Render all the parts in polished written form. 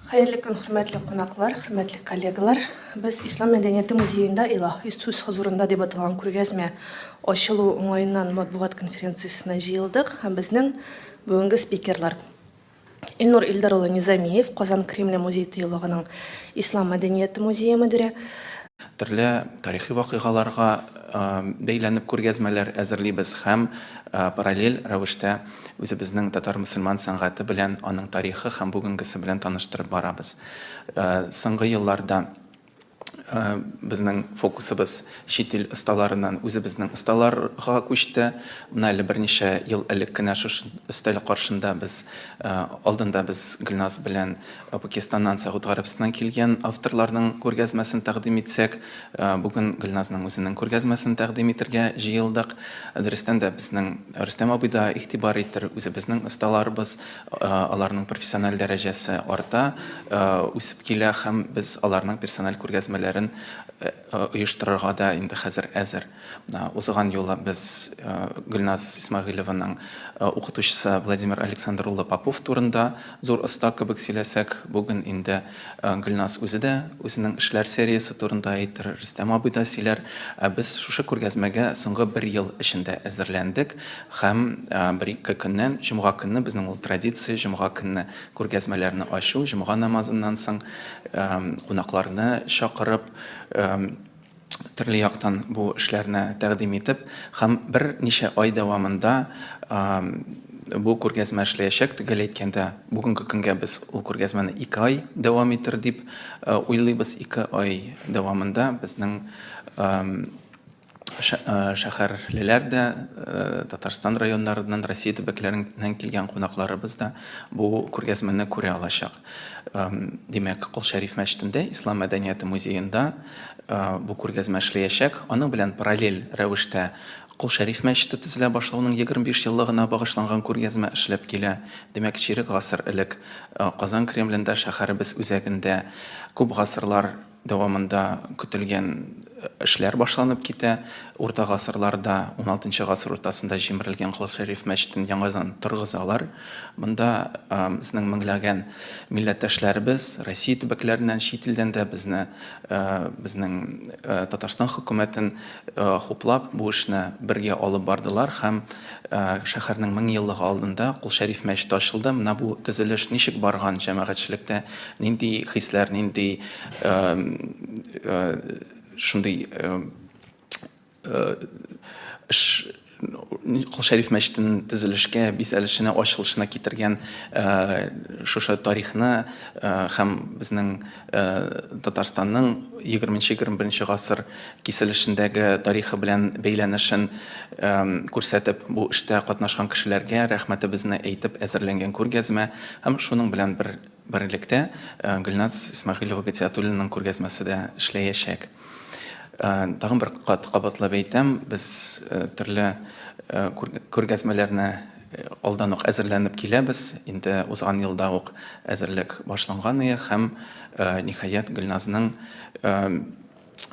Хәерле көн, хөрмәтле кунаклар, хөрмәтле коллегалар. Без Ислам мәдәнияте музеенда Илаһи сүз хозурында дип аталган күргәзмә ачылу уңаеннан матбугат конференциясенә җыелдык һәм безнең бүгенге спикерлар Илнур Илдар улы Низамиев, Казан Кремле музей тыюлыгының Ислам мәдәнияте музее мөдире. Төрле тарихи вакыйгаларга бәйләнеп күргәзмәләр әзерлибез һәм параллель рәвештә үзебезнең татар-мөселман сәнгате белән, аның тарихы һәм бүгенгесе белән таныштырып барабыз. Соңгы елларда безнең фокусыбыз чит ил осталарыннан үзебезнең осталарга күчте. Менә әле берничә ел элек кенә шушы өстәл каршында без, алдында без Гөлназ белән Пакистаннан, Сәгуд Гарәбстаннан килгән авторларның күргәзмәсен тәкъдим итсәк, бүген Гөлназның үзенең күргәзмәсен тәкъдим итергә җыелдык. Дөрестән дә, безнең Рөстәм абый да игътибар итер, үзебезнең осталарыбыз, аларның профессиональ дәрәҗәсе арта, үсеп килә һәм без аларның персональ күргәзмәләрен оештырырга да инде хәзер әзер. Узган юлы без Гөлназ Исмәгыйлеваның укытучысы Владимир Александр улы Попов турында зур оста кебек сөйләсәк, бүген инде Гөлназ үзе дә үзенең эшләр сериясе турында әйтер, Рөстәм абый да сөйләр. Ә без шушы күргәзмәгә соңгы бер ел эчендә әзерләндек һәм бер-ике көннән, җомга көнне, безнең ул традиция, җомга көнне күргәзмәләрне ачу, җомга намазыннан соң кунакларны чакырып, төрле яктан бу эшләрне тәкъдим итеп һәм берничә ай дәвамында бу күргәзмә эшләячәк. Төгәл әйткәндә, бүгенге көнгә без ул күргәзмәне 2 ай дәвам итер дип уйлыйбыз. 2 ай дәвамында безнең шәһәрлеләр дә, Татарстан районнарыннан, Россия төбәкләреннән килгән кунакларыбыз да бу күргәзмәне күрә алачак. Димәк, Кол Шәриф мәчетендә, Ислам мәдәнияте музеенда бу күргәзмә эшләячәк. Аның белән параллель рәвештә Кол Шәриф мәчете төзелә башлауның 25 еллыгына багышланган күргәзмә эшләп килә. Димәк, чирек гасыр элек Казан Кремлендә, шәһәребез үзәгендә күп гасырлар дәвамында көтелгән эшләр башланып китә. Урта гасырларда, уналтынчы гасыр уртасында җимерелгән Кол Шәриф мәчетен яңадан торгызалар. Монда безнең меңләгән милләттәшләребез Россия төбәкләреннән, чит илдән дә безне, безнең Татарстан хөкүмәтен хуплап, бу эшне бергә алып бардылар һәм шәһәрнең 1000 еллыгы алдында Кол Шәриф мәчете ачылды. Менә бу төзелеш ничек барган, җәмәгатьчелектә нинди хисләр, нинди шундый эш Кол Шәриф мәчетенең төзелешкә, бизәлешенә, ачылышына китергән шушы тарихны һәм безнең Татарстанның 20-21 гасыр киселешендәге тарихы белән бәйләнешен күрсәтеп, бу эштә катнашкан кешеләргә рәхмәтебезне әйтеп әзерләнгән күргәзмә һәм шуның белән бер берлектә Гөлназ Исмәгыйлева Гатиятуллинаның күргәзмәсе дә эшләячәк. Тагын бер кат кабатлап әйтәм, без төрле күргәзмәләрне алдан ук әзерләнеп киләбез. Инде узган елда ук әзерлек башланган иде һәм, ниһаять, Гөлназның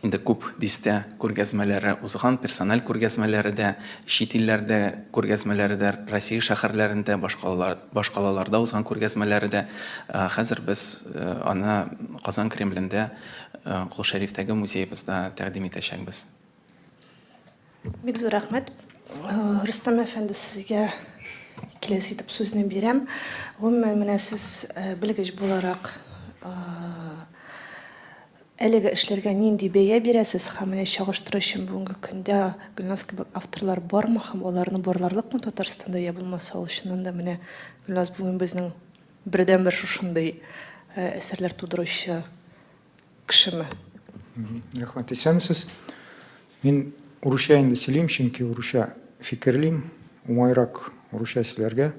инде күп дистә күргәзмәләре узган, персональ күргәзмәләре дә, чит илләрдә күргәзмәләре дә, Россия шәһәрләрендә, башкалаларда узган күргәзмәләре дә. Хәзер без аны Казан Кремлендә, Кол Шәрифтәге музеебызда тәкъдим итәчәкбез. Бик зур рәхмәт. Рөстәм әфәнде, сезгә киләсе итеп сүзне бирәм. Гомумән, менә сез белгеч буларак әлеге эшләргә нинди бәя бирәсез һәм менә чагыштыру өчен бүгенге көндә Гөлназ кебек авторлар бармы һәм аларны барларлыкмы Татарстанда, я булмаса ул чыннан да менә Гөлназ бүген безнең бердәнбер шушындый әсәрләр тудыручы кешеме? Рәхмәт, исәнмесез. Мин урысча инде сөйлим, чөнки урысча фикерлим, уңайрак урысча сөйләргә.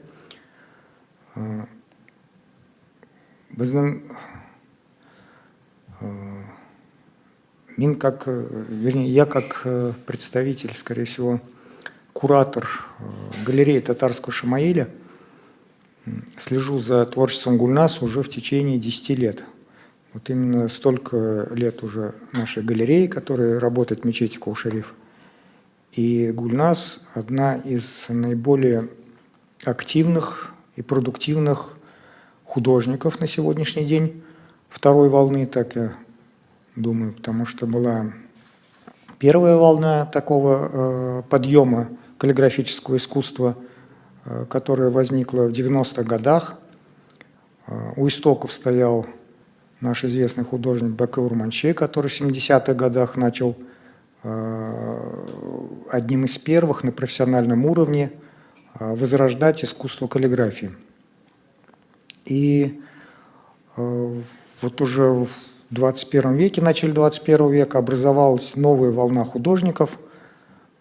Безнең мин как, вернее, я как представитель, скорее всего, куратор галереи татарского Шамаиля, слежу за творчеством Гульнас уже в течение 10 лет. Вот именно столько лет уже нашей галереи, которая работает в мечети Кол-Шериф. И Гульнас одна из наиболее активных и продуктивных художников. художников на сегодняшний день второй волны, так я думаю, потому что была первая волна такого подъема каллиграфического искусства, которая возникла в 90-х годах. У истоков стоял наш известный художник Бакы Урманче, который в 70-х годах начал одним из первых на профессиональном уровне возрождать искусство каллиграфии. И вот уже в 21 веке, в начале 21 века образовалась новая волна художников,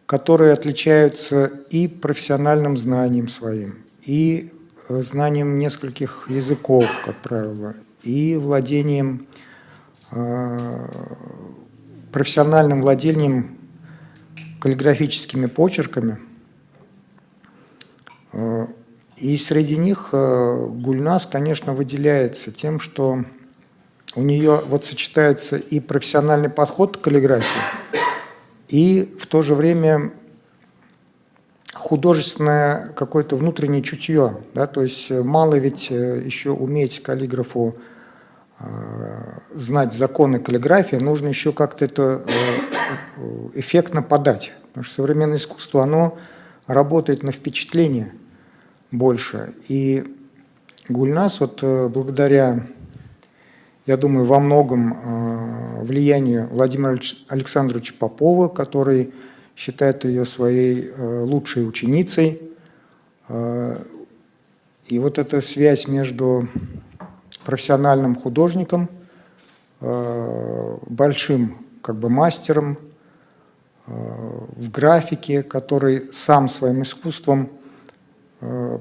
которые отличаются и профессиональным знанием своим, и знанием нескольких языков, как правило, и владением, профессиональным владением каллиграфическими почерками. И среди них Гульназ, конечно, выделяется тем, что у нее вот сочетается и профессиональный подход к каллиграфии, и в то же время художественное какое-то внутреннее чутье. Да? То есть мало ведь еще уметь каллиграфу знать законы каллиграфии, нужно еще как-то это эффектно подать. Потому что современное искусство, оно работает на впечатление больше. И Гульназ, вот благодаря, я думаю, во многом влиянию Владимира Александровича Попова, который считает ее своей лучшей ученицей. И вот эта связь между профессиональным художником, большим как бы мастером в графике, который сам своим искусством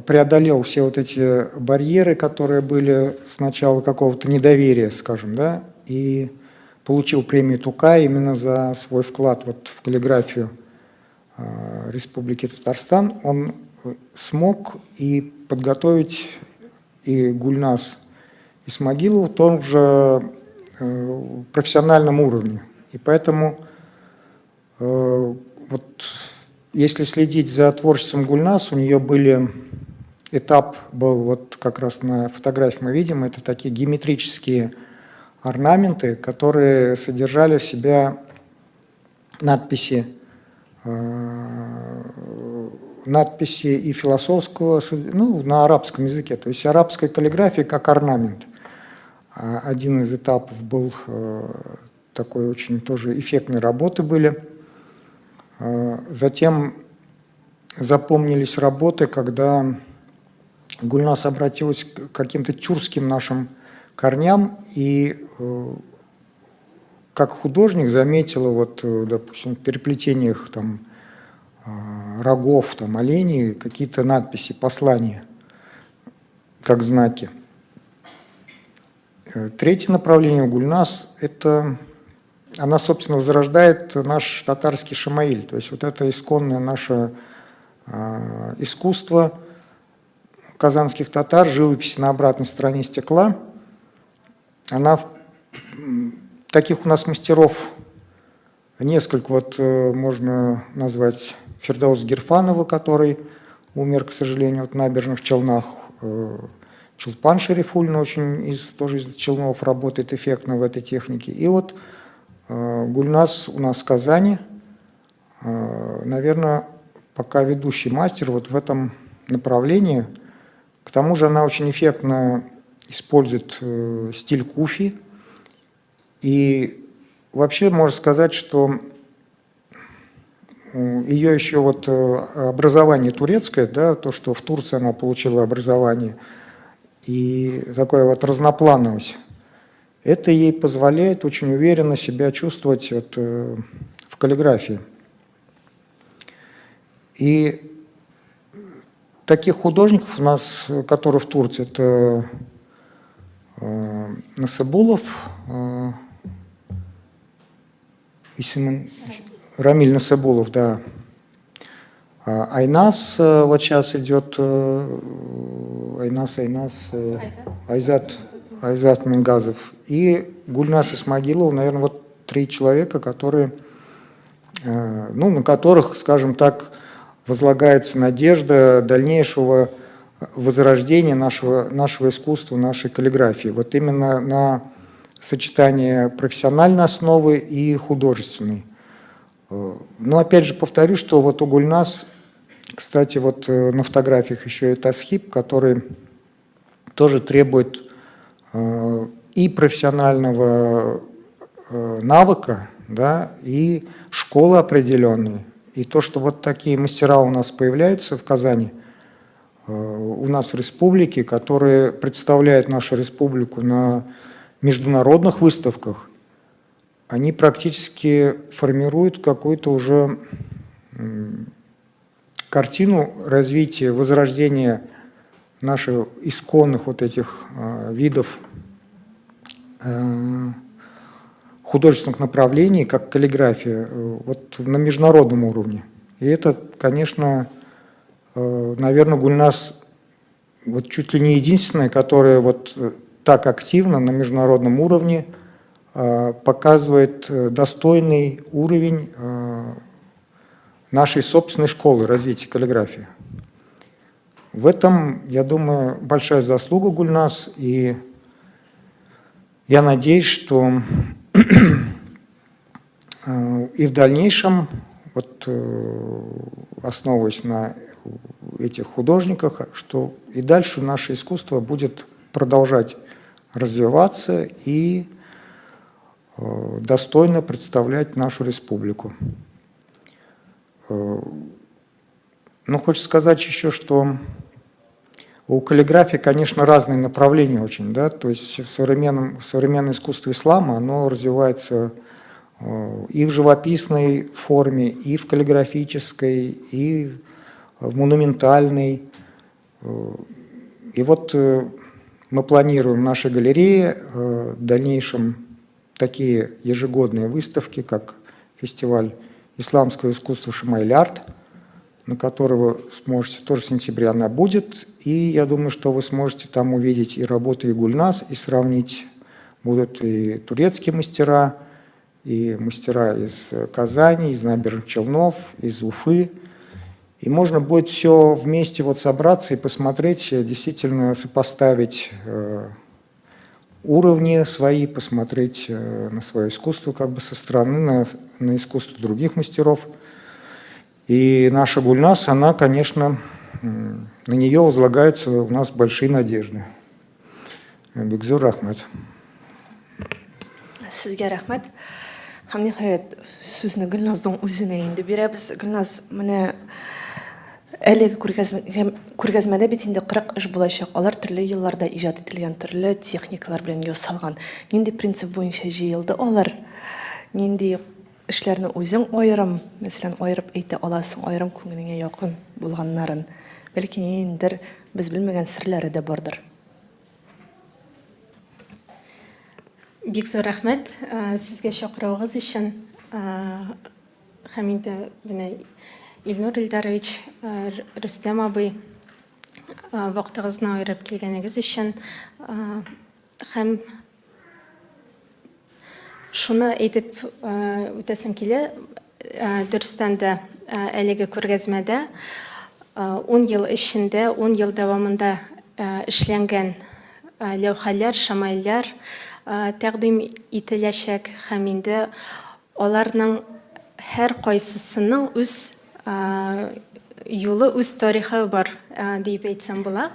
преодолел все вот эти барьеры, которые были сначала какого-то недоверия, скажем, да, и получил премию Тукай именно за свой вклад вот в каллиграфию Республики Татарстан. Он смог и подготовить и Гульназ Исмагилову в том же профессиональном уровне. И поэтому вот если следить за творчеством Гульназ, у нее были этап был, вот как раз на фотографии мы видим, это такие геометрические орнаменты, которые содержали в себя надписи, надписи и философского, ну, на арабском языке, то есть арабская каллиграфия как орнамент. Один из этапов был такой очень тоже эффектной работы были. Затем запомнились работы, когда Гульназ обратилась к каким-то тюркским нашим корням и как художник заметила, вот, допустим, в переплетениях там, рогов, там, оленей какие-то надписи, послания, как знаки. Третье направление у Гульназ – это она, собственно, возрождает наш татарский шамаиль, то есть вот это исконное наше искусство казанских татар, живопись на обратной стороне стекла. Она, таких у нас мастеров несколько, вот можно назвать Фирдаус Гирфанова, который умер, к сожалению, вот в Набережных Челнах, Чулпан Шарифуллина очень тоже из Челнов работает эффектно в этой технике. И вот Гульназ у нас в Казани, наверное, пока ведущий мастер вот в этом направлении. К тому же она очень эффектно использует стиль куфи. И вообще можно сказать, что ее еще вот образование турецкое, да, то, что в Турции она получила образование, и такая вот разноплановость, это ей позволяет очень уверенно себя чувствовать вот, в каллиграфии. И таких художников у нас, которые в Турции, это Насыбулов, Рамиль Насыбулов, да. Айназ вот сейчас идет, Айзат Мингазов и Гульназ Исмагилова, наверное, вот три человека, которые, ну, на которых, скажем так, возлагается надежда дальнейшего возрождение нашего, нашего искусства, нашей каллиграфии. Вот именно на сочетание профессиональной основы и художественной. Но опять же повторю, что вот у Гульнас, кстати, вот на фотографиях еще и тасхип, который тоже требует и профессионального навыка, да, и школы определенной. И то, что вот такие мастера у нас появляются в Казани, у нас в республике, которые представляют нашу республику на международных выставках, они практически формируют какую-то уже картину развития, возрождения наших исконных вот этих видов художественных направлений, как каллиграфия, вот на международном уровне. И это, конечно, наверное, Гульнас вот чуть ли не единственная, которая вот так активно на международном уровне показывает достойный уровень нашей собственной школы развития каллиграфии. В этом, я думаю, большая заслуга Гульнас, и я надеюсь, что и в дальнейшем, вот, основываясь на этих художниках, что и дальше наше искусство будет продолжать развиваться и достойно представлять нашу республику. Ну, хочется сказать еще, что у каллиграфии, конечно, разные направления очень, да, то есть в современном, современное искусство ислама, оно развивается и в живописной форме, и в каллиграфической, и в монументальной. И вот мы планируем в нашей галерее в дальнейшем такие ежегодные выставки, как фестиваль исламского искусства «Шамаиль Арт», на который вы сможете, тоже в сентябре она будет, и я думаю, что вы сможете там увидеть и работы и Гульнас, и сравнить будут и турецкие мастера, и мастера из Казани, из Набережных Челнов, из Уфы. И можно будет все вместе вот собраться и посмотреть, действительно сопоставить уровни свои, посмотреть на свое искусство как бы со стороны, на искусство других мастеров. И наша Гульнас, она, конечно, на нее возлагаются у нас большие надежды. Бик зур рәхмәт. Сезгә рәхмәт. Һәм ниһаять сүзне Гөлназның үзенә инде бирәбез. Гөлназ, менә әлеге күргәзмәдә бит инде 40 эш булачак. Алар төрле елларда иҗат ителгән, төрле техникалар белән ясалган. Нинди принцип буенча җыелды алар? Нинди эшләрне үзең аерым, мәсәлән, аерып әйтә аласың, аерым күңелеңә якын булганнарын? Бәлки ниндидер без белмәгән серләре дә бардыр. Бик зур рәхмәт сезгә чакыруыгыз өчен. Һәм инде менә Илнур Илдарович, Рөстәм абый, вакытыгызны аерып килгәнегез өчен. Һәм шуны әйтеп үтәсем килә, дөрестән дә әлеге күргәзмәдә 10 ел эчендә, 10 ел дәвамында эшләнгән ләүхәләр, шамаилләр тәкъдим ителәчәк һәм инде аларның һәркайсысының үз юлы, үз тарихы бар диеп әйтсәм була.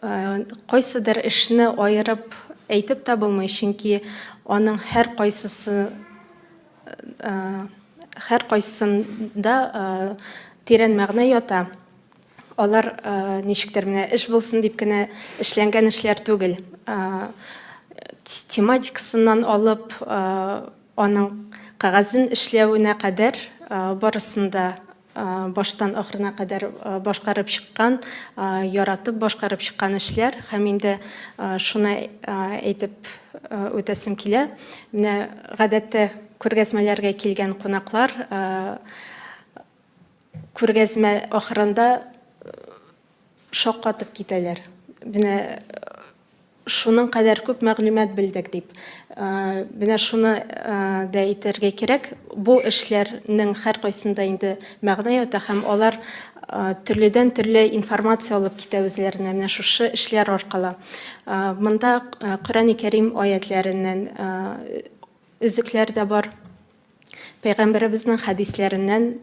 Кайсыдыр эшне аерып әйтеп тә булмый, чөнки аның һәркайсысы һәркайсысында тирән мәгънә ята. Алар ничектер менә эш булсын дип кенә эшләнгән эшләр түгел. Тематикасыннан алып, аның кәгазен эшләвенә кадәр барысын да баштан ахырына кадәр башкарып чыккан, яратып башкарып чыккан эшләр. Һәм инде шуны әйтеп үтәсем килә. Менә гадәттә күргәзмәләргә килгән кунаклар күргәзмә ахырында шаккатып китәләр. Менә шуның кадәр күп мәгълүмат белдек дип. Менә шуны да әйтергә кирәк, бу эшләрнең һәркайсында инде мәгънә ята һәм алар төрледән-төрле информация алып китә үзләренә менә шушы эшләр аркылы. Монда Коръәни Кәрим аятләреннән өзекләр дә бар. Пәйгамбәребезнең хәдисләреннән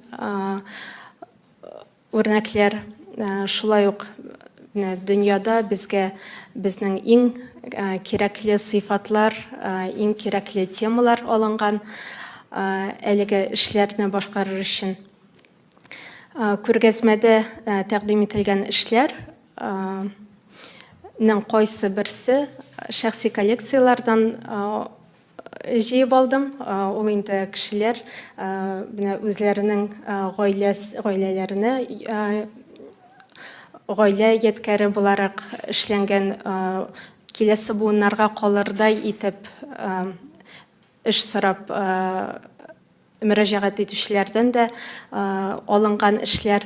үрнәкләр, шулай ук менә дөньяда безгә безнең иң кирәкле сыйфатлар, иң кирәкле темалар алынган әлеге эшләрне башкарыр өчен. Күргәзмәдә тәкъдим ителгән эшләр нең кайсы берсе шәхси коллекцияләрдән җыеп алдым. Ул инде кешеләр менә үзләренең гаилә гаиләләренә гаилә ядкәре буларак эшләнгән киләсе буыннарга калырдай итеп эш сорап мөрәҗәгать итүчеләрдән дә алынган эшләр,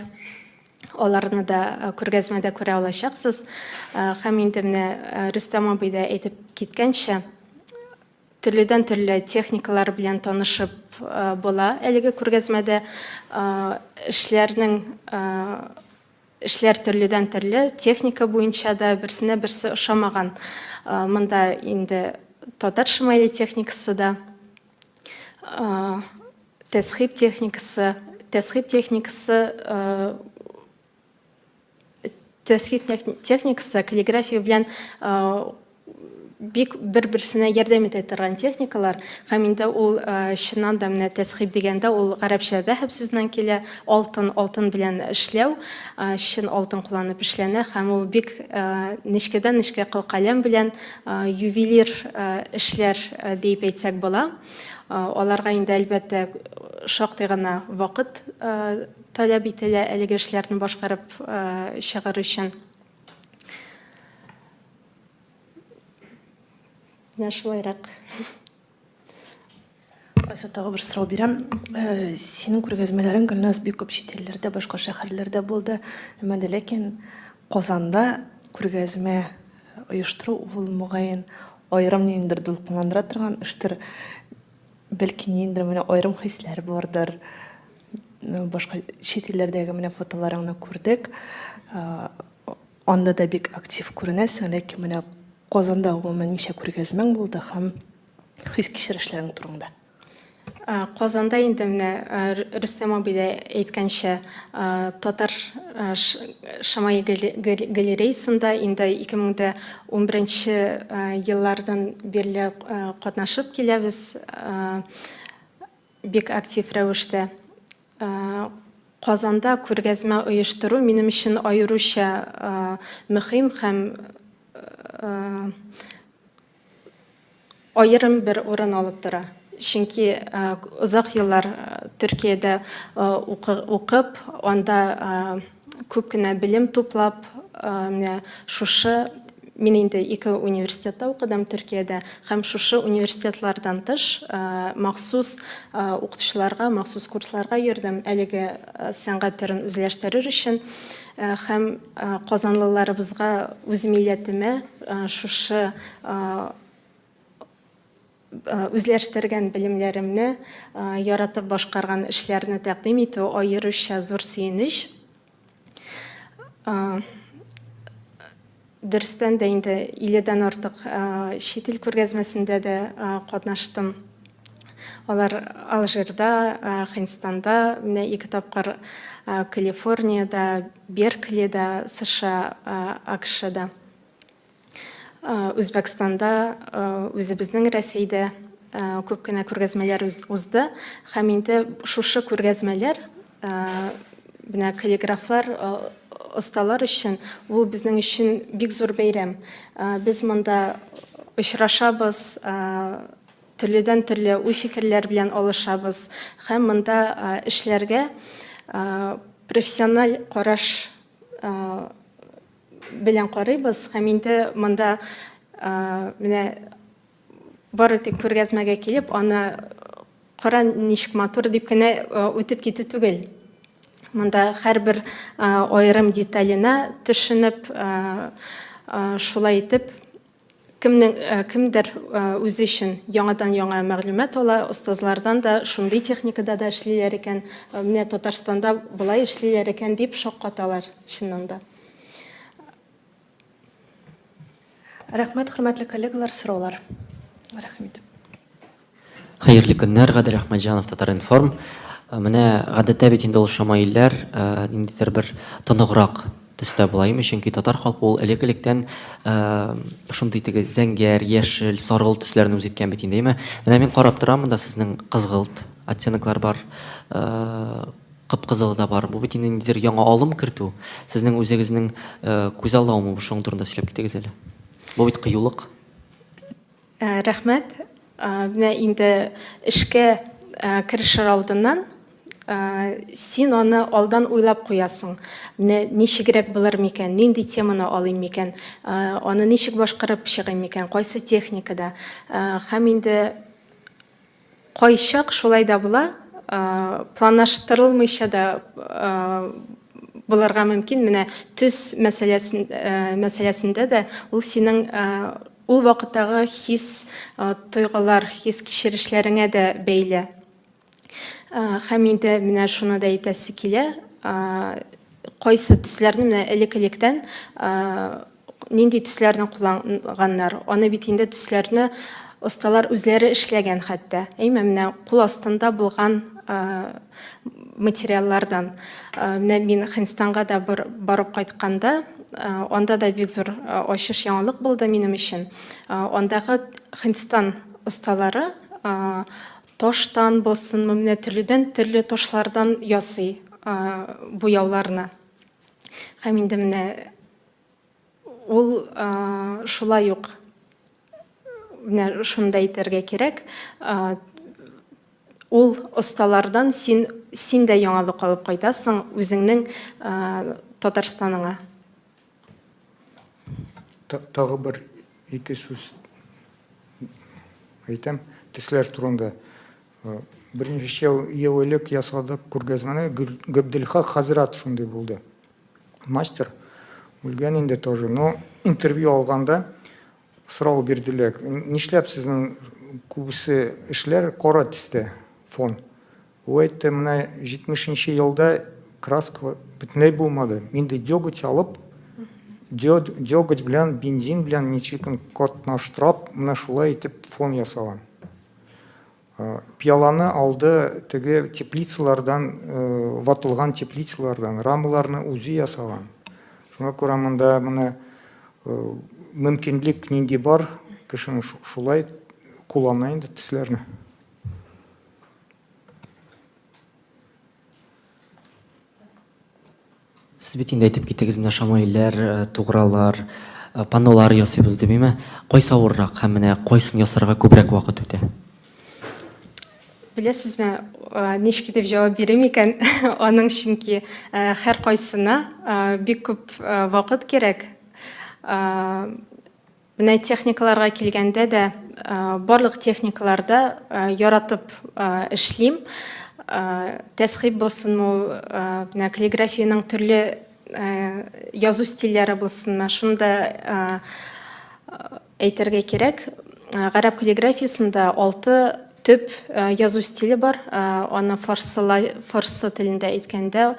аларны да күргәзмәдә күрә алачаксыз. Һәм инде менә Рөстәм абый да әйтеп киткәнчә, төрледән-төрле техникалар белән танышып була әлеге күргәзмәдә. Эшләрнең Эшләр төрледән-төрле, техника буенча да берсенә берсе ошамаган. Монда инде татар шимали техникасы да, тәсхиб техникасы, тәсхиб техникасы, тәсхиб техникасы каллиграфия белән бик бер-берсенә ярдәм итә торган техникалар һәм инде ул чыннан да менә тәсхиб дигәндә ул гарәпчә зәһәб сүзеннән килә, алтын, алтын белән эшләү, чын алтын кулланып эшләнә һәм ул бик нечкәдән-нечкә кылкаләм белән ювелир эшләр диеп әйтсәк була. Аларга инде әлбәттә шактый гына вакыт таләп ителә әлеге эшләрне башкарып чыгыр өчен. Менә шулайрак. Айса, тагы бер сорау бирәм. Э, синең күргәзмәләрең, Гөлназ, бик күп чит илләрдә, башка шәһәрләрдә булды. Әмма дә ләкин Казанда күргәзмә оештыру ул мөгаен аерым ниндидер дулкынландыра торган эштер. Бәлки ниндидер менә аерым хисләр бардыр. Башка чит илләрдәге менә фотоларыңны күрдек. Э, Анда да бик актив күренәсең, ләкин менә Казанда гомумән ничә күргәзмәң булды һәм хис-кичерешләрең турыңда? Казанда инде менә Рөстәм абый да әйткәнчә, Татар шамаи галереясында инде 2011 еллардан бирле катнашып киләбез бик актив рәвештә. Казанда күргәзмә оештыру минем өчен аеруча мөһим һәм аерым бер урын алып тора. Чөнки озак еллар Төркиядә укып, анда күп кенә белем туплап, менә шушы мин инде ике университетта укыдым Төркиядә һәм шушы университетлардан тыш махсус укытучыларга, махсус курсларга йөрдем әлеге сәнгать төрен үзләштерер өчен һәм казанлыларыбызга үз милләтемә шушы үзләштергән белемнәремне, яратып башкарган эшләрне тәкъдим итү аеруча зур сөенеч. Дөрестән дә инде 50дән артык чит ил күргәзмәсендә дә катнаштым. Алар Алжирда, Һиндстанда, менә ике тапкыр Калифорниядә, Берклида, США, АКШда. Үзбәкстанда, үзебезнең Рәсәйдә күп кенә күргәзмәләр узды. Һәм инде шушы күргәзмәләр менә каллиграфлар, осталар өчен ул безнең өчен бик зур бәйрәм. Без монда очрашабыз, төрледән-төрле уй-фикерләр белән алышабыз һәм монда эшләргә профессиональ караш белән карыйбыз һәм инде монда менә бары тик күргәзмәгә килеп, аны кара ничек матур дип кенә үтеп китү түгел. Монда һәрбер аерым деталенә төшенеп, шулай итеп. Кемнең, кемдер үзе өчен яңадан-яңа мәгълүмат ала, остазлардан да шундый техникада да эшлиләр икән, менә Татарстанда болай эшлиләр икән дип шаккаталар, чыннан да. Рәхмәт, хөрмәтле коллегалар, сораулар. Рәхим итеп. Хәерле көннәр, Гадел Әхмәтҗанов, Татар-информ. Менә гадәттә бит инде ул шамаилләр ниндидер бер тоныграк төстә була, име, чөнки татар халкы ул элек-электән шундый теге зәңгәр, яшел, саргылт төсләрне үз иткән бит инде, име. Менә мин карап торам, монда сезнең кызгылт оттеноклар бар, кып-кызылы да бар. Бу бит инде ниндидер яңа алым кертү. Сезнең үзегезнең күзаллавымы бу, шуның турында сөйләп китегез әле. Бу бит кыюлык. Рәхмәт. Менә инде эшкә керешер алдыннан син аны алдан уйлап куясың. Менә ничегрәк булыр микән, нинди теманы алыйм микән, аны ничек башкарып чыгыйм микән, кайсы техникада. Һәм инде Кайчак шулай да була, планлаштырылмыйча да булырга мөмкин. Менә төс мәсьәләсендә дә ул синең ул вакыттагы хис, тойгылар, хис-кичерешләреңә дә бәйле. Һәм инде менә шуны да әйтәсе килә, кайсы төсләрне менә элек-электән Нинди төсләрне кулланганнар? Аны бит инде төсләрне осталар үзләре эшләгән хәтта. Әйме, менә кул астында булган материаллардан. Менә мин Һиндстанга да бер барып кайтканда, анда да бик зур ачыш яңалык булды минем өчен. Андагы Һиндстан осталары таштан булсынмы, менә төрледән төрле ташлардан ясый буяуларны. Һәм инде менә ул шулай ук менә шуны да әйтергә кирәк, ул осталардан син син дә яңалык алып кайтасың үзеңнең Татарстаныңа. Тагы бер ике сүз әйтәм төсләр турында. Берничә ел элек ясадык күргәзмәне, Габделхак хәзрәт шундый булды. Мастер, үлгән инде тоже, но интервью алганда сорау бирделәр. Нишләп сезнең күбесе эшләр кара төстә фон? Ул әйтте, менә 70 нче елда краска бөтенләй булмады. Мин ди деготь алып, деготь белән бензин белән ничек катнаштырып, менә шулай итеп фон ясаган. Пиаланы алды теге теплицалардан, ватылган теплицалардан, рамаларны үзе ясаган. Шуңа күрә монда менә мөмкинлек нинди бар, кешенең шулай куллана инде төсләрне. Сез бит инде әйтеп киттегез, менә шамаилләр, тугралар, паннолар ясыйбыз дип, әйме? Кайсы авыррак һәм менә кайсын ясарга күбрәк вакыт үтә? Беләсезме, ничек итеп җавап бирим икән? Аның чөнки һәркайсына бик күп вакыт кирәк. Менә техникаларга килгәндә дә, барлык техникаларда яратып эшлим. Тәсхиб булсынмы ул, менә каллиграфиянең төрле язу стильләре булсынмы, шуны да әйтергә кирәк. Гарәп каллиграфиясендә 6 Төп язу стиле бар, аны фарсыла, фарсы телендә әйткәндә,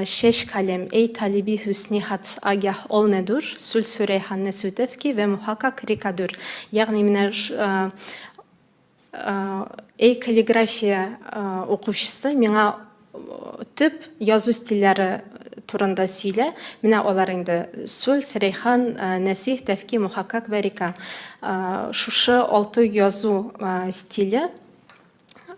Шеш калем, эй талиби хөсни хат агяһ ол недур, сүл сүрәйхан несүтефки вә мухаккак рикадүр. Ягъни менә эй каллиграфия укучысы, миңа Төп язу стильләре турында сөйлә. Менә алар инде, сүл, срейхан, нәсих, тәфки, мухаккак вә рика. Шушы алты язу стиле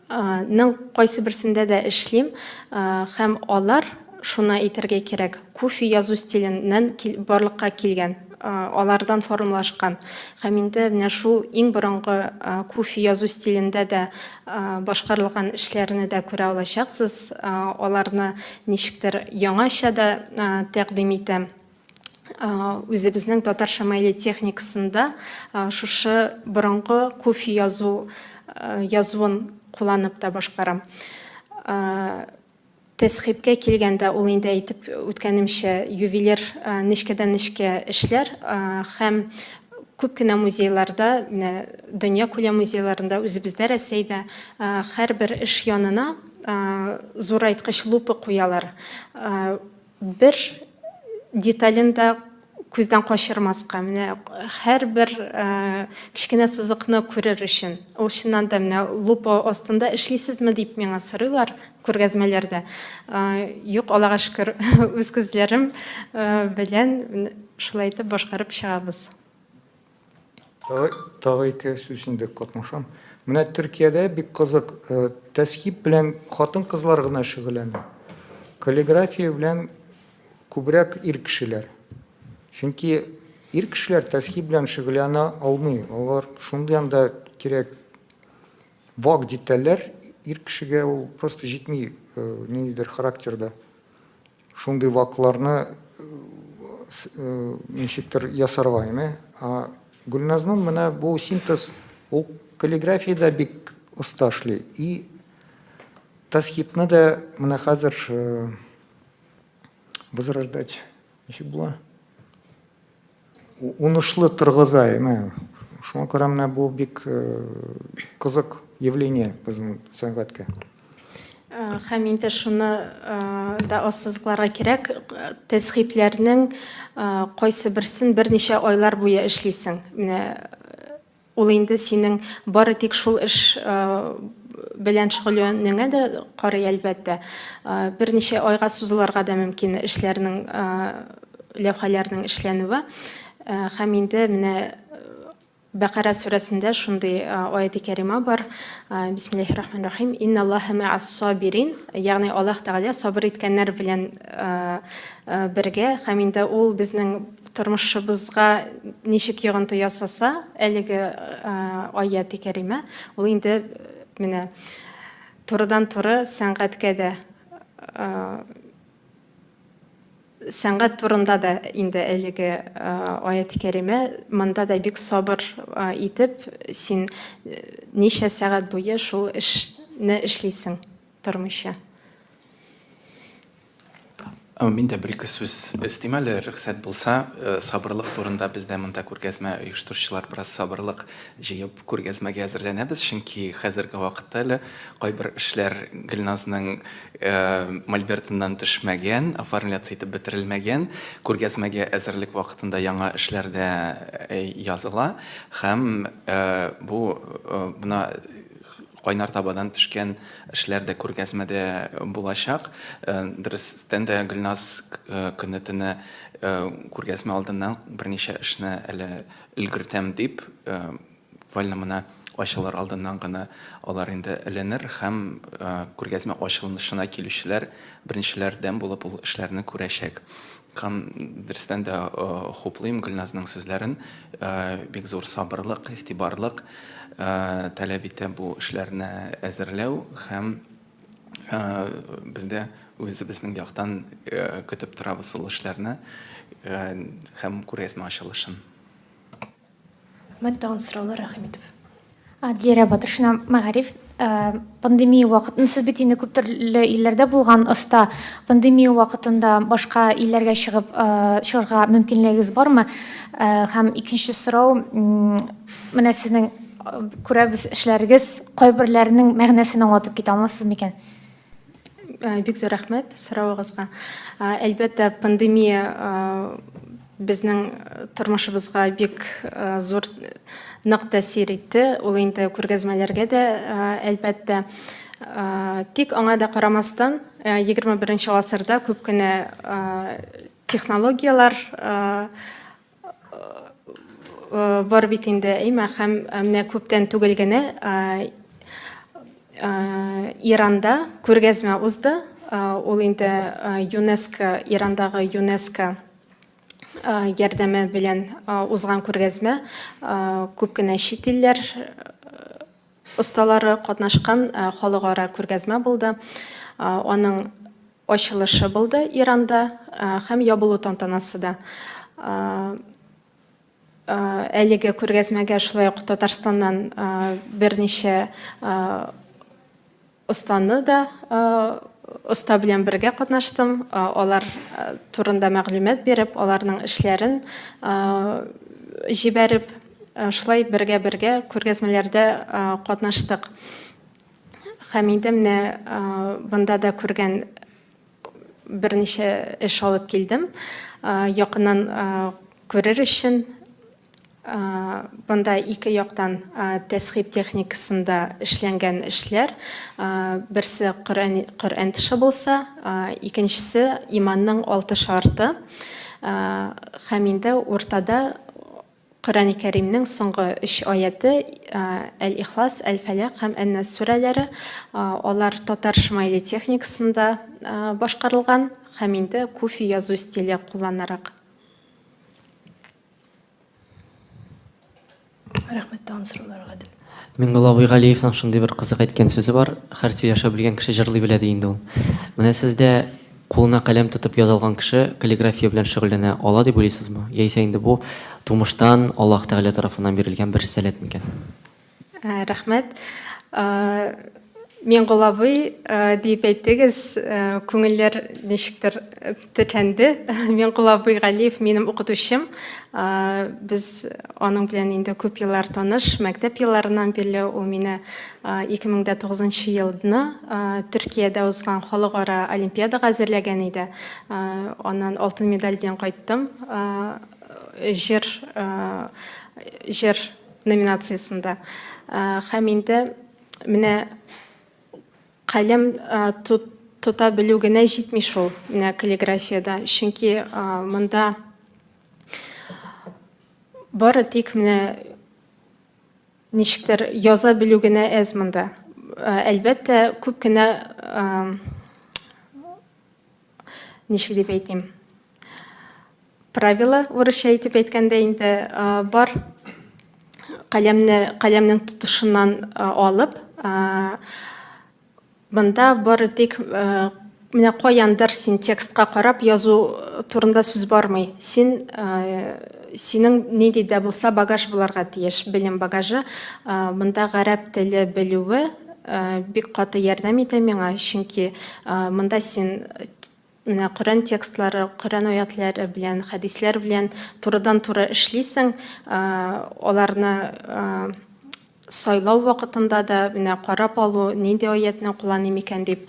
ның кайсы берсендә дә эшлим һәм алар, шуны әйтергә кирәк, куфи язу стиленнән барлыкка килгән. Алардан формалашкан. Һәм инде менә шул иң борынгы куфи язу стилендә дә башкарылган эшләрне дә күрә алачаксыз. Аларны ничектер яңача да тәкъдим итәм. Үзебезнең татар шамаиле техникасында шушы борынгы куфи язу язуын кулланып та башкарам. Тәсхибкә килгәндә, ул инде әйтеп үткәнемчә, ювелир нечкәдән-нечкә эшләр һәм Күп кенә музейларда, менә дөньякүләм музейларында, үзебездә Рәсәйдә һәрбер эш янына зурайткыч лупа куялар. Бер детален дә күздән качырмаска, менә һәрбер кечкенә сызыкны күрер өчен. Ул чыннан да менә лупа астында эшлисезме дип миңа сорыйлар күргәзмәләрдә. Юк, Аллага шөкер, үз күзләрем белән шулай итеп башкарып чыгабыз. Тагы ике сүз инде катнашам. Менә Төркиядә бик кызык, тәзхиб белән хатын-кызлар гына шөгыльләнә. Каллиграфия белән күбрәк ир кешеләр. Чөнки ир кешеләр тәзхиб белән шөгыльләнә алмый. Алар шундый анда кирәк вак детальләр, ир кешегә ул просто җитми ниндидер характерда. Шундый вакларны ничектер ясарга, әйме? А Гөлназның менә бу синтез, ул каллиграфиядә бик оста эшли. И тасхипны да менә хәзер возрождать ничек була? Унышлы торгыза, әйме? Шуңа күрә менә бу бик кызык явление безнең сәнгатькә. Һәм инде шуны да ассызыкларга кирәк, тәзхибләрнең кайсы берсен берничә айлар буе эшлисең. Менә ул инде синең бары тик шул эш белән шөгыльләнүеңә дә карый, әлбәттә. Берничә айга сузылырга да мөмкин эшләрнең, ләүхәләрнең эшләнүе. Һәм инде менә Бәкара сүрәсендә шундый аяти кәрима бар. Бисмиллахир рахманир рахим. Инналлаһа мәас сабирин. Ягъни Аллаһ Тәгалә сабыр иткәннәр белән бергә һәм инде ул безнең тормышыбызга ничек йогынты ясаса, әлеге аяти кәримә, ул инде менә турыдан-туры сәнгатькә дә Сәнгать турында да инде әлеге аят кәримә, монда да бик сабыр итеп, син ничә сәгать буе шул эшне эшлисең, тормыйча. Мин дә бер-ике сүз өстим әле, рөхсәт булса. Сабырлык турында без дә монда күргәзмә оештыручылар бераз сабырлык җыеп күргәзмәгә әзерләнәбез, чөнки хәзерге вакытта әле кайбер эшләр Гөлназның мольбертыннан төшмәгән, оформляться итеп бетерелмәгән. Күргәзмәгә әзерлек вакытында яңа эшләр дә языла һәм бу менә кайнар табадан төшкән эшләр дә күргәзмәдә булачак. Дөрестән дә, Гөлназ көне-төне күргәзмә алдыннан берничә эшне әле өлгертәм дип, буквально менә ачылыр алдыннан гына алар инде эленер һәм күргәзмә ачылышына килүчеләр беренчеләрдән булып ул эшләрне күрәчәк. Һәм дөрестән дә хуплыйм Гөлназның сүзләрен, бик зур сабырлык, игътибарлык таләп итә бу эшләрне әзерләү һәм без дә үзебезнең яктан көтеп торабыз ул эшләрне һәм күргәзмә ачылышын. Рәхмәт, тагын сораулар, рәхим итеп. Диләрә Батыршина, Мәгариф. Пандемия вакытын сез бит инде күп төрле илләрдә булган оста. Пандемия вакытында башка илләргә чыгып чыгарга мөмкинлегегез бармы? Һәм икенче сорау, менә сезнең күрәбез эшләрегез, кайберләренең мәгънәсен аңлатып китә алмассыз микән? Бик зур рәхмәт соравыгызга. Әлбәттә, пандемия безнең тормышыбызга бик зур нык тәэсир итте. Ул инде күргәзмәләргә дә, әлбәттә. Тик аңа да карамастан, 21 гасырда күп кенә технологияләр Бар бит инде, әйме, һәм менә күптән түгел генә Иранда күргәзмә узды. Ул инде ЮНЕСКО, Ирандагы ЮНЕСКО ярдәме белән узган күргәзмә. Күп кенә чит илләр осталары катнашкан халыкара күргәзмә булды. Аның ачылышы булды Иранда һәм ябылу тантанасы да. Әлеге күргәзмәгә шулай ук Татарстаннан берничә останы да оста белән бергә катнаштым. Алар турында мәгълүмат биреп, аларның эшләрен җибәреп. шулай бергә-бергә күргәзмәләрдә катнаштык. Һәм инде менә монда да күргән берничә эш алып килдем. Якыннан күрер өчен. Монда ике яктан тәсхиб техникасында эшләнгән эшләр. Берсе Коръән, Коръән тышы булса, икенчесе иманның алты шарты. Һәм инде уртада Коръәни Кәримнең соңгы өч аяте, Әл-Ихлас, Әл-Фәләкъ һәм Ән-Нас сүрәләре, алар татар шмайли техникасында башкарылган һәм инде куфи язу стиле кулланарак. Рәхмәт, тагын сораулар, Гадел. Миңнулла абый Галиевның шундый бер кызык әйткән сүзе бар, Һәр сөйләшә белгән кеше җырлый белә, ди инде ул. Менә сездә кулына каләм тотып яза алган кеше каллиграфия белән шөгыльләнә ала дип уйлыйсызмы? Яисә инде бу тумыштан Аллаһ Тәгалә тарафыннан бирелгән бер сәләт микән? Рәхмәт. Миңгол абый диеп әйттегез, күңелләр ничектер тетрәнде. Миңгол абый Галиев минем укытучым. Без аның белән инде күп еллар таныш, мәктәп елларыннан бирле ул мине 2009 елны Төркиядә узган халыкара олимпиадага әзерләгән иде. Аннан алтын медаль белән кайттым. Җыр җыр номинациясендә. Һәм инде менә каләм тота белү генә җитми шул менә каллиграфиядә. Чөнки монда бары тик менә ничектер яза белү генә әз монда. Әлбәттә, күп кенә ничек дип әйтим, правила, урысча итеп әйткәндә инде, бар каләмне, каләмнең тотышыннан алып, монда бары тик менә каяндыр син текстка карап язу турында сүз бармый. Син синең нинди дә булса багаж буларга тиеш, белем багажы. Монда гарәп теле белүе бик каты ярдәм итә миңа, чөнки монда син менә Коръән текстлары, Коръән аятлары белән, хәдисләр белән турыдан-туры эшлисең, аларны сайлау вакытында да менә карап алу, нинди аятны кулланыйм икән дип,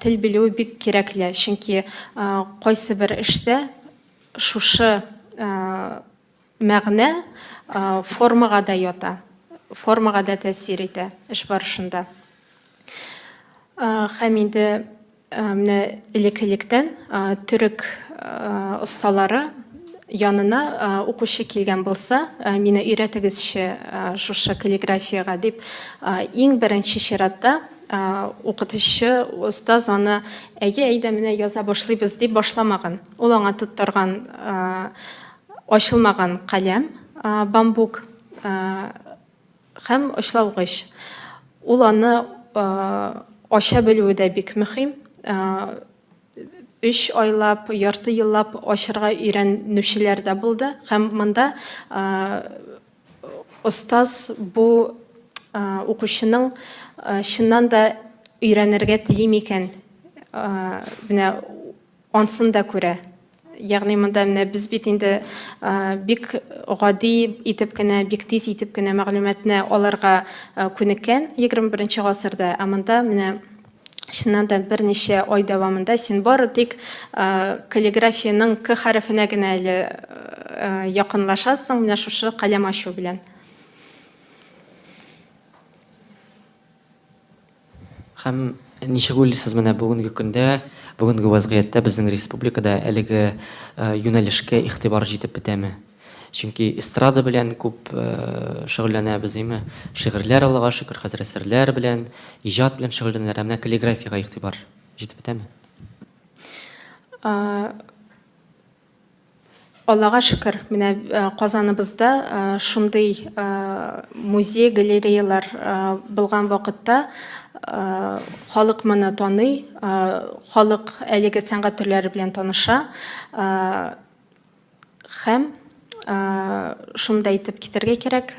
тел белү бик кирәкле, чөнки кайсы бер эштә шушы Мәгънә формага да ята, формага да тәэсир итә эш барышында. Һәм инде менә элек-электән төрек осталары янына укучы килгән булса, мине өйрәтегезче шушы каллиграфиягә дип, иң беренче чиратта укытучы, остаз аны, әйе, әйдә, менә яза башлыйбыз дип башламаган. Ул аңа тоттырган Ачылмаган каләм, бамбук һәм очлавгыч. Ул аны ача белүе дә бик мөһим. Өч айлап, ярты еллап ачырга өйрәнүчеләр дә булды. Һәм монда остаз бу укучының чыннан да өйрәнергә тели микән, менә Ансын да күрә. Ягъни монда менә без бит инде бик гади итеп кенә, бик тиз итеп кенә мәгълүматны алырга күнеккән 21 гасырда, ә монда менә чыннан да берничә ай дәвамында син бары тик каллиграфиянең К хәрефенә генә әле якынлашасың, менә шушы каләм ачу белән. Һәм ничек уйлыйсыз, менә бүгенге көндә, бүгенге вәзгыятьтә безнең республикада әлеге юнәлешкә игътибар җитеп бетәме? Чөнки эстрада белән күп шөгыльләнәбез, әйме? Шигырьләр, Аллага шөкер, хәзер әсәрләр белән, иҗат белән шөгыльләнәләр. Ә менә каллиграфиягә игътибар җитеп бетәме? Аллага шөкер, менә Казаныбызда шундый музей, галереялар булган вакытта халык моны таный, халык әлеге сәнгать төрләре белән таныша. Һәм шуны да әйтеп китәргә кирәк,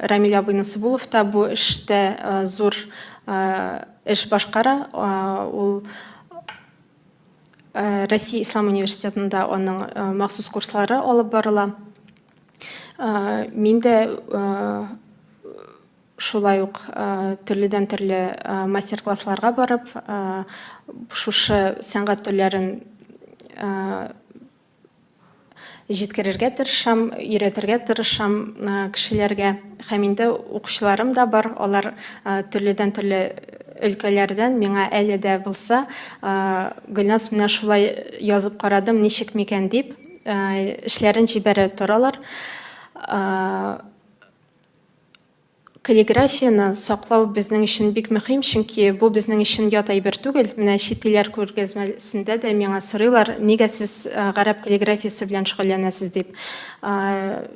Рамил абый Насыйбуллов та бу эштә зур эш башкара. Ул Россия Ислам университетында аның махсус курслары алып барыла. Мин дә шулай ук төрледән-төрле мастер-классларга барып, шушы сәнгать төрләрен җиткерергә тырышам, өйрәтергә тырышам кешеләргә. Һәм инде укучыларым да бар, алар төрледән-төрле өлкәләрдән миңа әле дә булса, Гөлназ, менә шулай язып карадым, ничек микән дип, эшләрен җибәрә торалар. Каллиграфияне саклау безнең өчен бик мөһим, чөнки бу безнең өчен ят әйбер түгел. Менә чит илләр күргәзмәсендә дә миңа сорыйлар, нигә сез гарәп каллиграфиясе белән шөгыльләнәсез дип.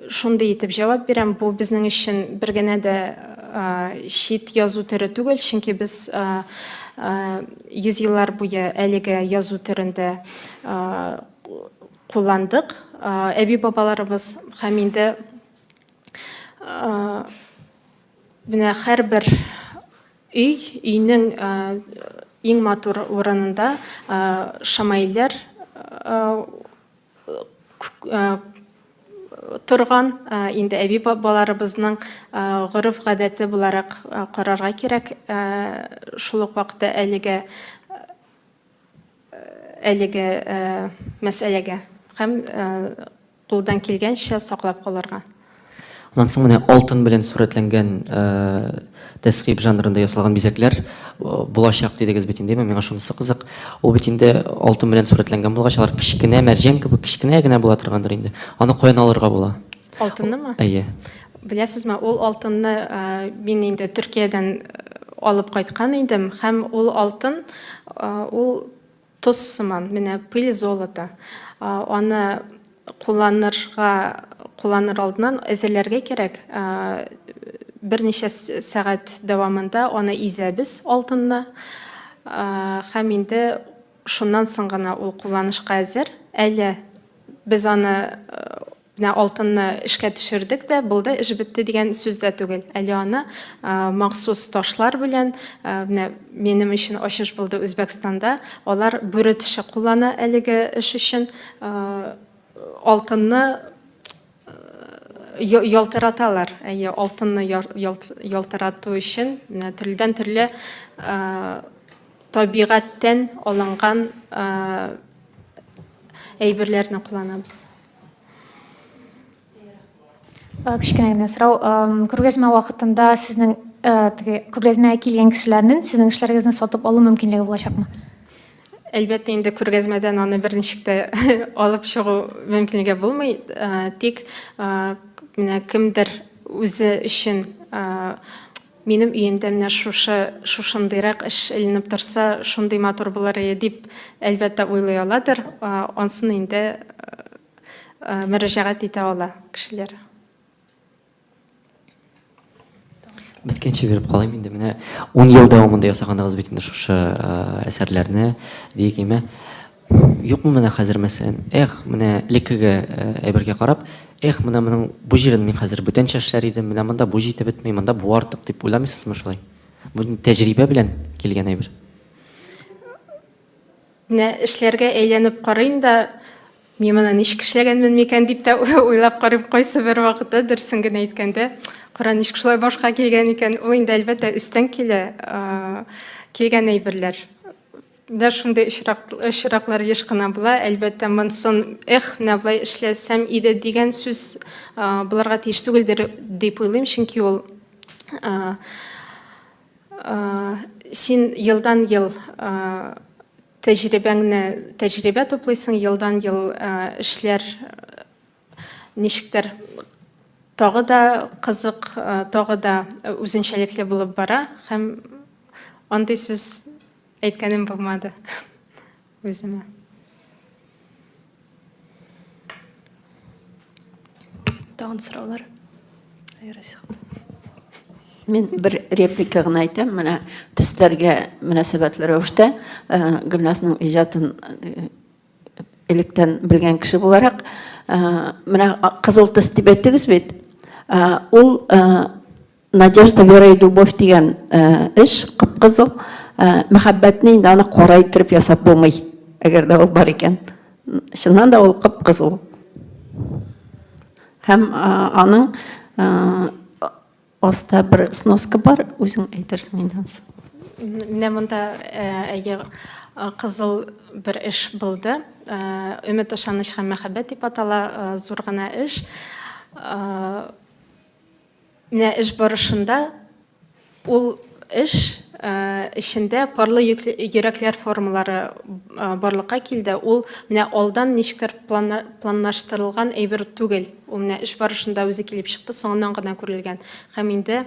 Шундый итеп җавап бирәм, бу безнең өчен бер генә дә чит язу төре түгел, чөнки без 100 еллар буе әлеге язу төрендә кулландык, әби-бабаларыбыз һәм инде Менә һәрбер өй, өйнең иң матур урынында шамаилләр торган, инде әби-бабаларыбызның гореф-гадәте буларак карарга кирәк. Шул ук вакытта әлегә әлеге мәсьәләгә һәм кулдан килгәнчә саклап калырга. Аннан соң менә алтын белән сурәтләнгән тәсхиб жанрында ясалган бизәкләр булачак дидегез бит инде, миңа шунысы кызык. Ул бит инде алтын белән сурәтләнгән булгач, алар кечкенә мәрҗән кебек кечкенә генә була торгандыр инде. Аны каян алырга була? Алтыннымы? Әйе. Беләсезме, ул алтынны мин инде Төркиядән алып кайткан идем һәм ул алтын ул тоз сыман, менә пыль золота. Аны кулланырга, кулланыр алдыннан әзерләргә кирәк. Берничә сәгать дәвамында аны изәбез алтынны. Һәм инде шуннан соң гына ул кулланышка әзер. Әле без аны Менә алтынны эшкә төшердек тә, булды, эш бетте дигән сүз дә түгел. Әле аны махсус ташлар белән, менә минем өчен ачыш булды Үзбәкстанда, алар бүре теше куллана әлеге эш өчен. Алтынны ялтыраталар. Әйе, алтынны ялтырату өчен менә төрледән-төрле табигатьтән алынган әйберләрне кулланабыз. Кечкенә генә сорау. Күргәзмә вакытында сезнең теге күргәзмәгә килгән кешеләрнең сезнең эшләрегезне сатып алу мөмкинлеге булачакмы? Әлбәттә инде күргәзмәдән аны берничек тә алып чыгу мөмкинлеге булмый. Тик менә кемдер үзе өчен минем өемдә менә шушы шушындыйрак эш эленеп торса, шундый матур булыр иде дип, әлбәттә, уйлый аладыр. Ансын инде мөрәҗәгать итә ала кешеләр. Беткәнче биреп калыйм инде. Менә 10 ел дәвамында ясаганыгыз бит инде шушы әсәрләрне, диек име. Юкмы менә хәзер мәсәлән, эх, менә элеккеге әйбергә карап, эх, менә моның бу җирен мин хәзер бүтәнчә эшләр идем, менә монда бу җитеп бетми, монда бу артык дип уйламыйсызмы шулай? Бу тәҗрибә белән килгән әйбер. Менә эшләргә әйләнеп карыйм да, мин моны ничек эшләгәнмен микән дип тә уйлап карыйм кайсы бер вакытта, дөресен генә әйткәндә, кара, ничек шулай башка килгән икән. Ул инде, әлбәттә, өстән килә, килгән әйберләр. Менә шундый очрак, очраклар еш кына була. Әлбәттә, монысын, эх, менә болай эшләсәм иде дигән сүз булырга тиеш түгелдер дип уйлыйм, чөнки ул Син елдан-ел тәҗрибәңне тәҗрибә туплыйсың, елдан-ел эшләр ничектер тагы да кызык, тагы да үзенчәлекле булып бара һәм андый сүз әйткәнем булмады үземә. Тагын сораулар? Мин бер реплика гына әйтәм. Менә төсләргә мөнәсәбәтле рәвештә э, Гөлназның иҗатын э, электән белгән кеше буларак, э, менә кызыл төс дип әйттегез бит. Ул Надежда, вера и любовь дигән эш кып-кызыл. Мәхәббәтне инде аны кара иттереп ясап булмый, әгәр дә ул бар икән. Чыннан да ул кып-кызыл. Һәм аның аста бер сноска бар, үзең әйтерсең инде анысы. Менә монда әйе кызыл бер эш булды. Өмет, ышаныч һәм мәхәббәт дип атала, зур гына эш. Менә эш барышында ул эш эчендә парлы йөрәкләр формалары барлыкка килде. Ул менә алдан ничектер планлаштырылган әйбер түгел. Ул менә эш барышында үзе килеп чыкты, соңыннан гына күрелгән. Һәм инде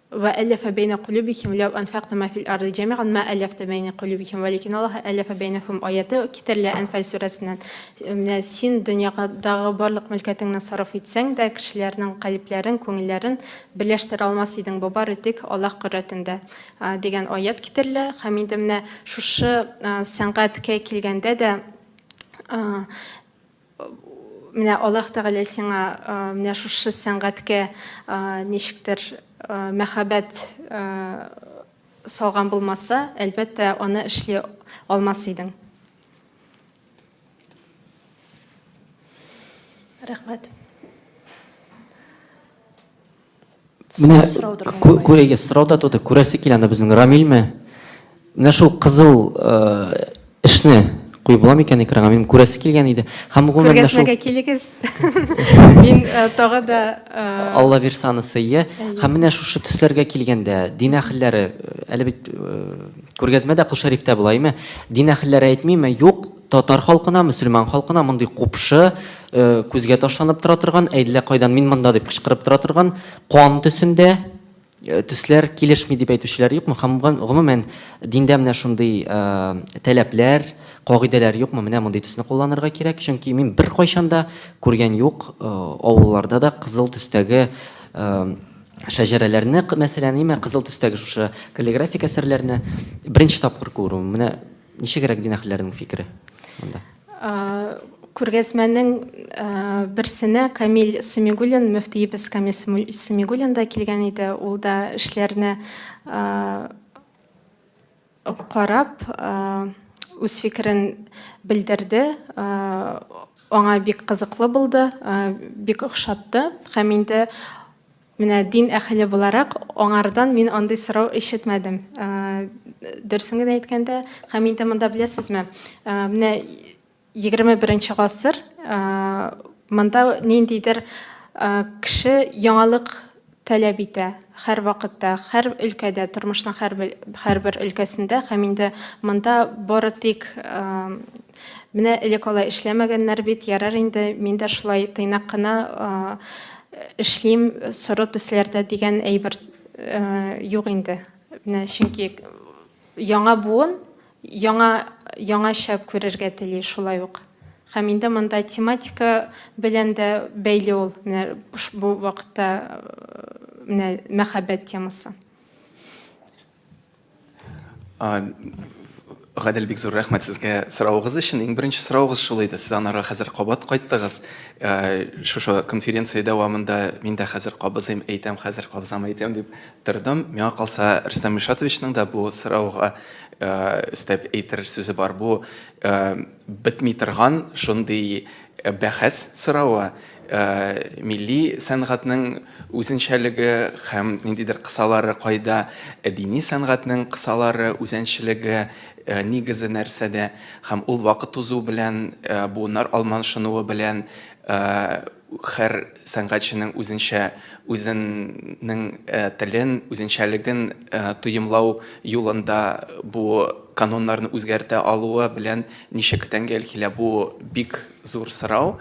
Вә әлләфә бәйнә кулүбихим ләү әнфәкътә мә фил арды җәмиган мә әлләфтә бәйнә кулүбихим вәләкин Аллаһа әлләфә бәйнәһүм аяте китерелә Әнфәл сүрәсеннән. Менә син дөньядагы барлык мөлкәтеңне сарыф итсәң дә, кешеләрнең калебләрен, күңелләрен берләштерә алмас идең, бу бары тик Аллаһ кодрәтендә дигән аять китерелә. Һәм инде менә шушы сәнгатькә килгәндә дә Менә Аллаһ Тәгалә сиңа менә шушы сәнгатькә ничектер мәхәббәт салган булмаса, әлбәттә, аны эшли алмас идең. Рәхмәт. Менә күрәгез, сорау да туды, күрәсе килә анда безнең Рамилме? Менә шул кызыл э, эшне куеп була микән экранга? Минем күрәсе килгән иде. Һәм гомумән менә шул Күргәзмәгә килегез. Мин э, тагы да э, Алла бирсә анысы, ие. Һәм менә шушы төсләргә килгәндә, дин әһелләре, әле бит күргәзмә дә Кол Шәрифтә була, име? Дин әһелләре әйтмиме? Юк, татар халкына, мөселман халкына мондый купшы, күзгә ташланып тора торган, әйдәлә кайдан мин монда дип кычкырып тора торган кан төсендә төсләр килешми дип әйтүчеләр юкмы? Һәм гомумән диндә менә шундый таләпләр, кагыйдәләр юкмы? Менә мондый төсне кулланырга кирәк, чөнки мин беркайчан да күргән юк, авылларда да кызыл төстәге шәҗәрәләрне, мәсәлән, имә кызыл төстәге шушы каллиграфик әсәрләрне беренче тапкыр күрүем. Менә Ничегрәк дин әһелләренең фикере монда? Күргәзмәнең берсенә Камил Самигуллин, мөфтиебез Камил Самигуллин да килгән иде. Ул да эшләрне карап, үз фикерен белдерде. Аңа бик кызыклы булды, бик охшатты. Һәм инде Менә дин әһеле буларак, аңардан мин андый сорау ишетмәдем. Дөресен генә әйткәндә, һәм инде монда беләсезме, менә 21 гасыр, монда ниндидер кеше яңалык таләп итә һәрвакытта, һәр өлкәдә, тормышның һәрбер өлкәсендә, һәм инде монда бары тик Менә элек алай эшләмәгәннәр бит, ярар инде, мин дә шулай тыйнак кына эшлим, соры төсләрдә дигән әйбер юк инде. Менә чөнки яңа буын яңа яңача күрергә тели шулай ук. Һәм инде монда тематика белән дә бәйле ул, менә бу вакытта менә мәхәббәт темасы. Гадел, бик зур рәхмәт сезгә соравыгыз өчен. Иң беренче соравыгыз шул иде. Сез анарга хәзер кабат кайттыгыз. Шушы конференция дәвамында мин дә хәзер кабызыйм, әйтәм, хәзер кабызам, әйтәм дип тордым. Миңа калса, Рөстәм Мишатовичның да бу сорауга өстәп әйтер сүзе бар. Бу бетми торган шундый бәхәс соравы. Милли сәнгатьнең үзенчәлеге һәм ниндидер кысалары кайда, дини сәнгатьнең кысалары, үзенчәлеге, нигезе нәрсәдә һәм ул вакыт узу белән, буыннар алмашынуы белән һәр сәнгатьченең үзенчә үзенең телен, үзенчәлеген тоемлау юлында бу каноннарны үзгәртә алуы белән ничек тәңгәл килә, бу бик Зур сорау.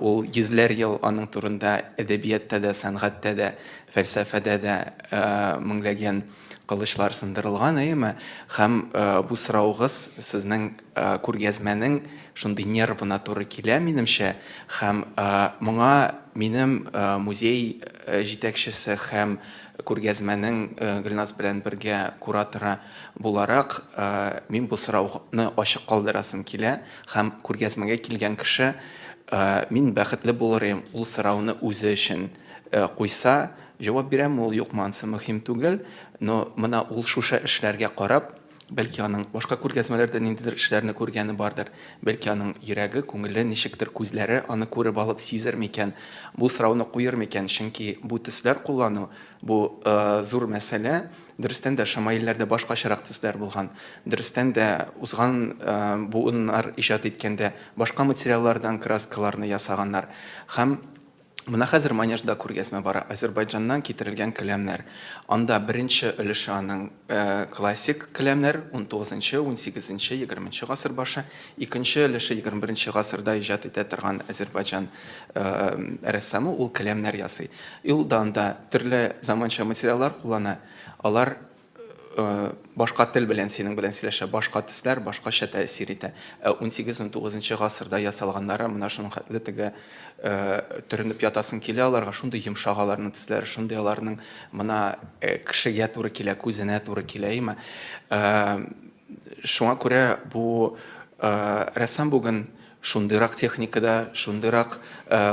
Ул йөзләр ел аның турында әдәбиятта да, сәнгатьтә дә, фәлсәфәдә дә меңләгән кылычлар сындырылган, әйеме? Һәм бу соравыгыз сезнең күргәзмәнең шундый нервына туры килә, минемчә. Һәм моңа минем музей җитәкчесе һәм күргәзмәнең Гөлназ белән бергә кураторы буларак, мин бу сорауны ачык калдырасым килә. Һәм күргәзмәгә килгән кеше, мин бәхетле булыр идем, ул сорауны үзе өчен куйса, җавап бирәме ул, юкмы, ансы мөһим түгел, но менә ул шушы эшләргә карап, Бәлки аның башка күргәзмәләрдә ниндидер эшләрне күргәне бардыр. Бәлки аның йөрәге, күңеле, ничектер күзләре аны күреп алып сизер микән, бу сорауны куер микән? Чөнки бу төсләр куллану, бу зур мәсьәлә. Дөрестән дә, шамаилләрдә башкачарак төсләр булган. Дөрестән дә, узган буыннар иҗат иткәндә башка материаллардан краскаларны ясаганнар. Һәм Менә хәзер Манежда күргәзмә бара, Азербайҗаннан китерелгән келәмнәр. Анда беренче өлеше аның классик келәмнәр, унтугызынчы, унсигезенче, егерменче гасыр башы. Икенче өлеше егерме беренче гасырда иҗат итә торган Азербайҗан рәссамы, ул келәмнәр ясый. Ул да анда төрле заманча материаллар куллана. Алар башка тел белән синең белән сөйләшә, башка төсләр башкача тәэсир итә. Ә унсигез-унтугызынчы гасырда ясалганнары менә шуның хәтле теге төренеп ятасың килә аларга, шундый йомшак аларның төсләре, шундый аларның мына кешегә туры килә, күзенә туры килә, әйеме? Шуңа күрә бу рәссам бүген шундыйрак техникада, шундыйрак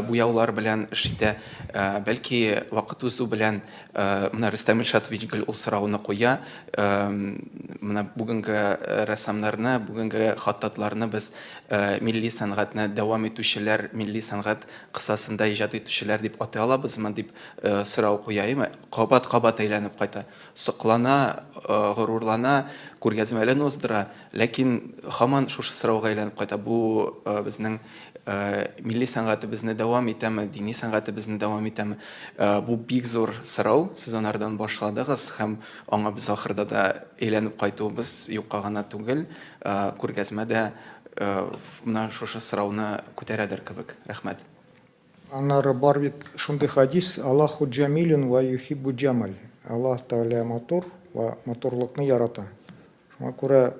буяулар белән эш итә. Бәлки, вакыт узу белән, менә Рөстәм Илшатович гел ул сорауны куя, менә бүгенге рәссамнарны, бүгенге хаттатларны без милли сәнгатьне дәвам итүчеләр, милли сәнгать кысасында иҗат итүчеләр дип атый алабызмы, дип сорау куя. Әйеме? Кабат-кабат әйләнеп кайта. Соклана, горурлана, күргәзмәләрен уздыра, ләкин һаман шушы сорауга әйләнеп кайта, бу безнең милли сәнгатебезне дәвам итәме, дини сәнгатебезне дәвам итәме? Бу бик зур сорау, сез анардан башладыгыз һәм аңа без ахырда да әйләнеп кайтуыбыз юкка гына түгел, күргәзмә дә менә шушы сорауны күтәрәдер кебек. Рәхмәт. Аннары бар бит шундый хадис, Аллаһу джамилюн ва юхиббу джамаль. Аллаһ Тәгалә матур ва матурлыкны ярата. Шуңа күрә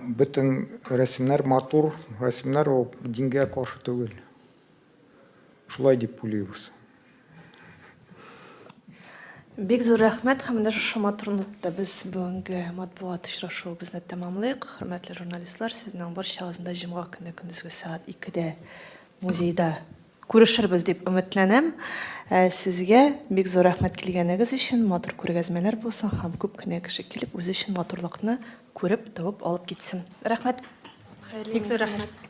бөтен рәсемнәр матур рәсемнәр ул дингә каршы түгел. Шулай дип уйлыйбыз. Бик зур рәхмәт һәм менә шушы матур нотада без бүгенге матбугат очрашуыбызны тәмамлыйк. Хөрмәтле журналистлар, сезнең барчагызны да җомга көне көндезге сәгать 2-дә музейда күрешербез дип өметләнәм. Ә сезгә бик зур рәхмәт килгәнегез өчен, матур күргәзмәләр булсын һәм күп кенә кеше килеп үзе өчен матурлыкны күреп, табып алып китсен. Рәхмәт. Бик зур рәхмәт.